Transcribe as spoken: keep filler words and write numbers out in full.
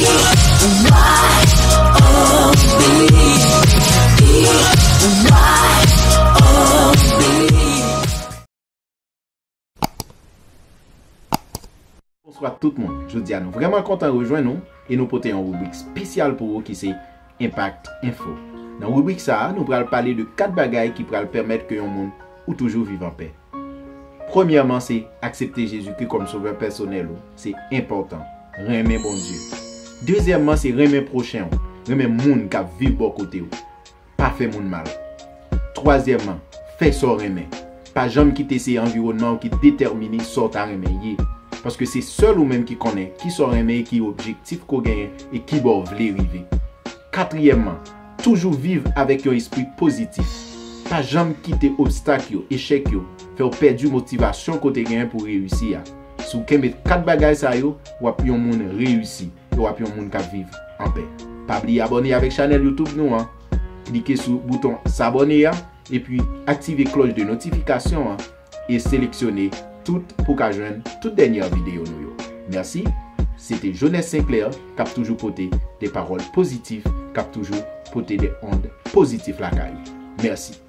Bonswa tout moun. Jodi a nou vrèman kontan rejwenn nou e nou pote yon ribrik espesyal pou ou ki se Impact Info. Nan ribrik sa a, nou pral pale de kat bagay ki pral pèmèt ke yon moun ou toujou viv anpè. Premyèman, se aksepte Jezikri kòm Sovè pèsonèl ou. Se enpòtan. Renmen Bondye. Dezyèmman, se renmen pwochen w. Renmen moun k ap viv bò kote w. Pa fè moun mal. Twazyèmman, fè sa w renmen. Pa janm kite se anviwònman w ki detèmine sa w ta renmen ye. Paske se sèl ou menm ki konnen kisa w renmen e ki objektif ke w genyen e kibò w vle rive. Katriyèmman, toujou viv avèk yon espri pozitif. Pa janm kite obstak yo, echèk yo, fè w pèdi motivasyon ke w te genyen pou w reyisi a. Si w kenbe kat bagay sa yo, w ap yon moun reyisi e w ap yon moun k ap viv anpè. Pa bliye abòne avèk chanèl YouTube nou an. Klike sou bouton sabòne a, epi aktive klòch de notifikasyon an e seleksyone tout pou w ka jwenn tout dènyè videyo nou yo. Mèsi. Se te Jones Sinclair k ap toujou pote de pawòl pozitif, k ap toujou pote de ond pozitif lakay ou. Mèsi.